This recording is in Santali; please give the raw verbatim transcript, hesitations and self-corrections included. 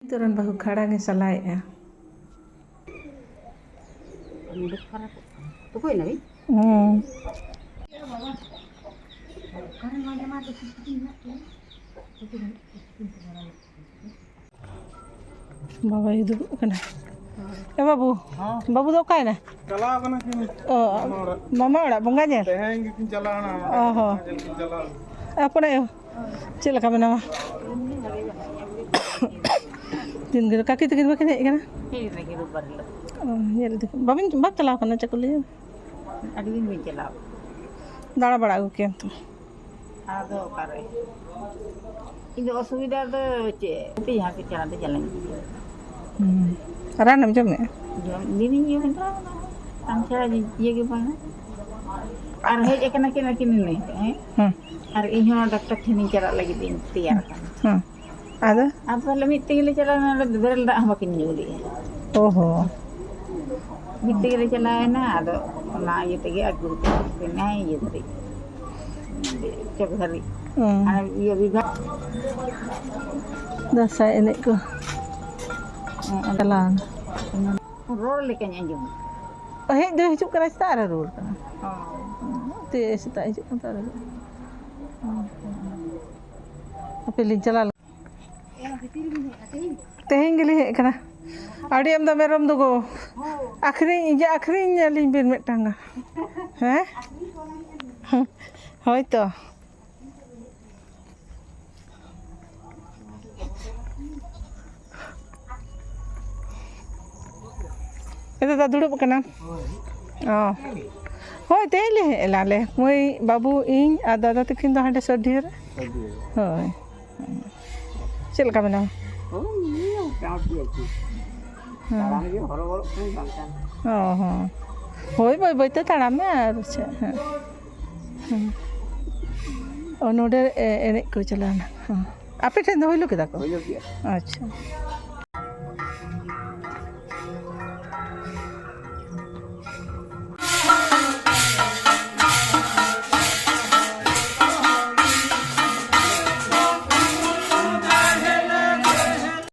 ᱱᱤᱛᱚᱜ ᱨᱮᱱ ᱵᱟᱹᱦᱩ ᱠᱷᱟᱲᱟᱝ ᱮ ᱥᱟᱞᱟᱭᱮᱫᱼᱟ᱾ ᱛᱩᱠᱩᱭ ᱱᱟᱵᱤᱱ? ᱦᱩᱸ᱾ ᱵᱟᱵᱟᱭ ᱫᱩᱲᱩᱵ ᱠᱟᱱᱟ᱾ ᱮ ᱵᱟᱹᱵᱩ, ᱦᱚᱸ᱾ ᱵᱟᱹᱵᱩ ᱫᱚ ᱚᱠᱟᱭᱮᱱᱟ? ᱪᱟᱞᱟᱣ ᱠᱟᱱᱟ ᱠᱤᱱ ᱚ, ᱢᱟᱢᱟ ᱚᱲᱟᱜ᱾ ᱢᱟᱢᱟ ᱚᱲᱟᱜ ᱵᱚᱸᱜᱟ ᱧᱮᱞ? ᱛᱮᱦᱮᱧ ᱜᱮᱠᱤᱱ ᱪᱟᱞᱟᱣ ᱮᱱᱟ᱾ ᱚ ᱦᱚᱸ᱾ ᱵᱚᱸᱜᱟ ᱧᱮᱞ ᱠᱤᱱ ᱪᱟᱞᱟᱣ ᱮᱱᱟ᱾ ᱦᱚᱯᱚᱱ ᱟᱭᱳ, ᱪᱮᱫ ᱞᱮᱠᱟ ᱢᱮᱱᱟᱢᱟ? ᱛᱤᱱ ᱜᱷᱟᱹᱲᱤ ᱠᱟᱹᱠᱤ ᱛᱟᱹᱠᱤᱱ ᱵᱟᱹᱠᱤᱱ ᱦᱮᱡ ᱟᱠᱟᱱᱟ? ᱦᱮᱡ ᱞᱮᱱᱟ ᱠᱤᱱ ᱨᱳᱵᱵᱟᱨ ᱦᱤᱞᱳᱜ᱾ ᱚ, ᱧᱮᱞ ᱤᱫᱤ ᱠᱚ᱾ ᱵᱟᱵᱤᱱ, ᱵᱟᱢ ᱪᱟᱞᱟᱣ ᱠᱟᱱᱟ ᱪᱟᱹᱠᱩᱞᱤᱭᱟᱹ? ᱟᱹᱰᱤ ᱫᱤᱱ ᱵᱟᱹᱧ ᱪᱟᱞᱟᱣ᱾ ᱫᱟᱬᱟ ᱵᱟᱲᱟ ᱟᱹᱜᱩ ᱠᱮᱭᱟᱢ ᱛᱚ᱾ ᱟᱫᱚ ᱚᱠᱟᱨᱮ? ᱤᱧ ᱫᱚ ᱚᱥᱩᱵᱤᱫᱷᱟ ᱫᱚ ᱪᱮᱫ? ᱡᱟᱦᱟᱸ ᱥᱮᱫ ᱪᱟᱞᱟᱜ ᱫᱚ ᱪᱟᱞᱟᱜ ᱤᱧ᱾ ᱦᱩᱸ᱾ ᱨᱟᱱᱮᱢ ᱡᱚᱢᱮᱫᱼᱟ? ᱡᱚᱢ ᱫᱤᱱᱤᱧ ᱡᱚᱢ ᱮᱫᱟ, ᱟᱢ ᱪᱷᱟᱲᱟ ᱤᱭᱟᱹ ᱜᱮ ᱵᱟᱝᱟ᱾ ᱟᱨ ᱦᱮᱡ ᱟᱠᱟᱱᱟ ᱠᱤᱱ ᱟᱹᱠᱤᱱ ᱱᱤᱭᱟᱹ, ᱦᱮᱸ? ᱦᱩᱸ᱾ ᱟᱨ ᱤᱧ ᱦᱚᱸ ᱰᱟᱠᱛᱟᱨ ᱴᱷᱮᱱᱤᱧ ᱪᱟᱞᱟᱜ ᱞᱟᱹᱜᱤᱫ ᱤᱧ ᱛᱮᱭᱟᱨ ᱟᱠᱟᱱᱟ᱾ ᱦᱩᱸ᱾ ᱟᱫᱚ? ᱟᱫᱚ ᱛᱟᱦᱞᱮ ᱢᱤᱫ ᱛᱮᱜᱮ ᱞᱮ ᱪᱟᱞᱟᱣ ᱮᱱᱟ, ᱚᱸᱰᱮ ᱵᱮᱨᱮᱞ ᱫᱟᱜ ᱦᱚᱸ ᱵᱟᱹᱠᱤᱱ ᱧᱩ ᱞᱮᱜᱼᱟ᱾ ᱚ ᱦᱚᱸ᱾ ᱢᱤᱫ ᱛᱮᱜᱮ ᱞᱮ ᱪᱟᱞᱟᱣ ᱮᱱᱟ, ᱟᱫᱚ ᱚᱱᱟ ᱤᱭᱟᱹ ᱛᱮᱜᱮ ᱟᱹᱜᱩ ᱦᱚᱴᱚ ᱠᱟᱜ ᱠᱤᱱᱟᱭ ᱤᱭᱟᱹ ᱫᱷᱟᱹᱨᱤᱡ, ᱪᱚᱠ ᱫᱷᱟᱹᱨᱤᱡ᱾ ᱦᱩᱸ᱾ ᱟᱨ ᱤᱭᱟᱹ ᱵᱤᱵᱷᱟ- ᱫᱟᱸᱥᱟᱭ ᱮᱱᱮᱡ ᱠᱚ ᱦᱮᱸ, ᱚᱸᱰᱮ ᱪᱟᱞᱟᱣ ᱮᱱᱟ᱾ ᱨᱚᱲ ᱞᱮᱠᱟᱧ ᱟᱸᱡᱚᱢ᱾ ᱦᱮᱡ ᱫᱚ ᱦᱤᱡᱩᱜ ᱠᱟᱱᱟ, ᱥᱮᱛᱟᱜ ᱨᱮ ᱨᱩᱣᱟᱹᱲ ᱠᱟᱱᱟ᱾ ᱚ᱾ ᱛᱮ ᱥᱮᱛᱟᱜ ᱦᱤᱡᱩᱜ ᱠᱟᱱᱟ, ᱥᱮᱛᱟᱜ ᱨᱮ ᱨᱩᱣᱟᱹᱲ ᱠᱟᱱᱟ᱾ ᱦᱟᱯᱮ ᱞᱤᱧ ᱪᱟᱞᱟᱣ ᱞᱮᱱ᱾ ᱛᱮᱦᱮᱧ ᱜᱮᱞᱤᱧ ᱦᱮᱡ ᱟᱠᱟᱱᱟ᱾ ᱟᱹᱰᱤ ᱟᱢᱫᱟ ᱢᱮᱨᱚᱢ ᱫᱚᱜᱚ᱾ ᱟᱹᱠᱷᱨᱤᱧ, ᱤᱭᱟᱹ, ᱟᱹᱠᱷᱨᱤᱧ ᱟᱹᱞᱤᱧ ᱵᱤᱱ ᱢᱤᱫᱴᱟᱝ ᱜᱟᱱ᱾ ᱦᱮᱸ? ᱦᱳᱭ ᱛᱚ᱾ ᱮ ᱫᱟᱫᱟ, ᱫᱩᱲᱩᱵ ᱟᱠᱟᱱᱟᱢ? ᱚ᱾ ᱦᱳᱭ, ᱛᱮᱦᱮᱧ ᱞᱮ ᱦᱮᱡ ᱮᱱᱟ ᱞᱮ᱾ ᱢᱟᱹᱭ, ᱵᱟᱹᱵᱩ, ᱤᱧ ᱟᱨ ᱫᱟᱫᱟ ᱛᱟᱹᱠᱤᱱ ᱫᱚ ᱦᱟᱸᱰᱮ ᱥᱟᱹᱰᱷᱤᱭᱟᱹ ᱨᱮ᱾ ᱦᱳᱭ᱾ ᱪᱮᱫ ᱞᱮᱠᱟ ᱢᱮᱱᱟᱢᱟ? ᱦᱳᱭ, ᱱᱤᱭᱟᱹ ᱢᱚᱴᱟᱢᱩᱴᱤ ᱟᱨᱠᱤ᱾ ᱦᱮᱸ᱾ ᱛᱟᱲᱟᱢ ᱜᱮ ᱦᱚᱨᱚᱵᱚᱨᱚᱜ ᱠᱟᱱᱟᱧ ᱵᱟᱝᱠᱷᱟᱱ᱾ ᱚ ᱦᱚᱸ᱾ ᱦᱳᱭ, ᱵᱟᱹᱭ ᱵᱟᱹᱭ ᱛᱮ ᱛᱟᱲᱟᱢ ᱢᱮ ᱟᱨ ᱪᱮᱫ᱾ ᱦᱮᱸ᱾ ᱦᱮᱸ᱾ ᱚ, ᱱᱚᱰᱮ ᱮ-, ᱮᱱᱮᱡ ᱠᱚ ᱪᱟᱞᱟᱣᱱᱟ᱾ ᱦᱮᱸ᱾ ᱟᱯᱮ ᱴᱷᱮᱱ ᱫᱚ ᱦᱩᱭᱞᱩ ᱠᱮᱫᱟ ᱠᱚ? ᱦᱩᱭᱞᱩ ᱠᱮᱫᱟ᱾ ᱟᱪᱪᱷᱟ᱾